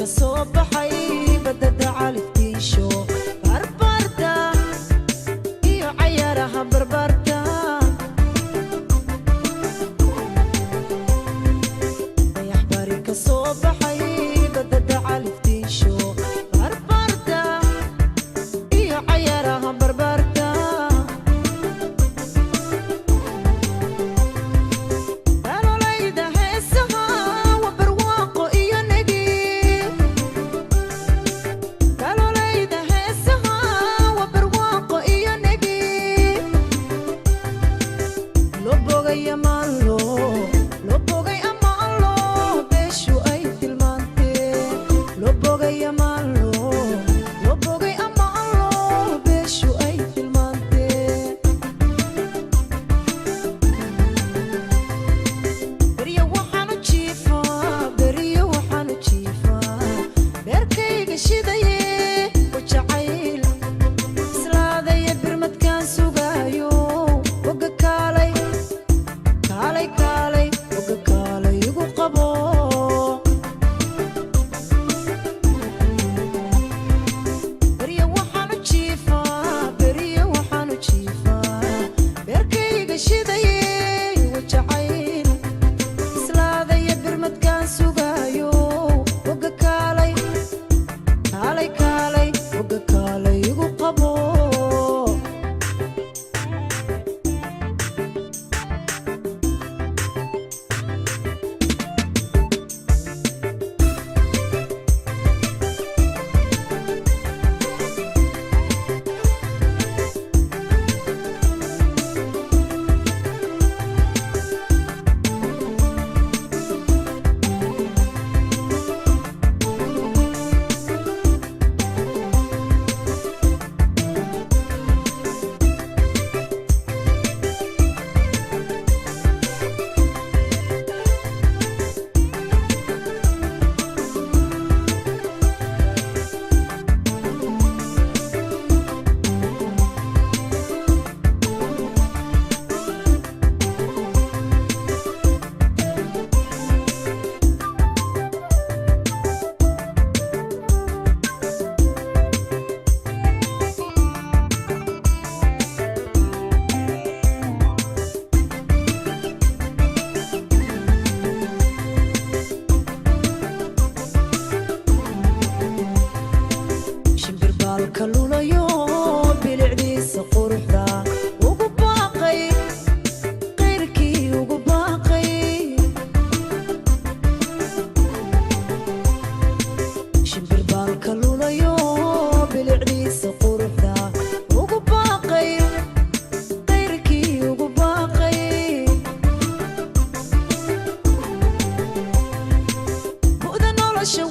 Ka soo baxay badada califtiisho barbarta iyo cayaaraha barbarta. Dayax bari ka soo baxay badada califtiisho barbarta iyo cayaaraha barbarta. Dalolayda heesaha waa barwaaqo iyo negi. Dalolayda heesaha waa barwaaqo iyo negi. Loo bogay amaan loo bogay amaan loo beeshu ay tilmaantee. Loo bogay amaan loo bogay amaan loo beeshu ay tilmaantee. Beryo waxaan u jiifaa, beryo waxaan u jiifaa, beerkayga shidaye u jacayl islaadaya birmadkaan sugaayo. Boga kaalay, kaalay, kaalay, boga kaalay igu qabo. Beryo waxaan u jiifaa, beryo waxaan u jiifaa, beerkayga shidaye u jacayl islaadaya birmadkaan sugaayo. Boga kaalay, kaalay, kaalay, boga kaalay igu qabo. Shimbir baalka lulayo bilicdiisa quruxda ugu baaqay qayrkii ugu baaqay. Shimbir baalka lulayo bilicdiisa quruxda ugu baaqay qayrkii ugu baaqay. Bu'da nolosha.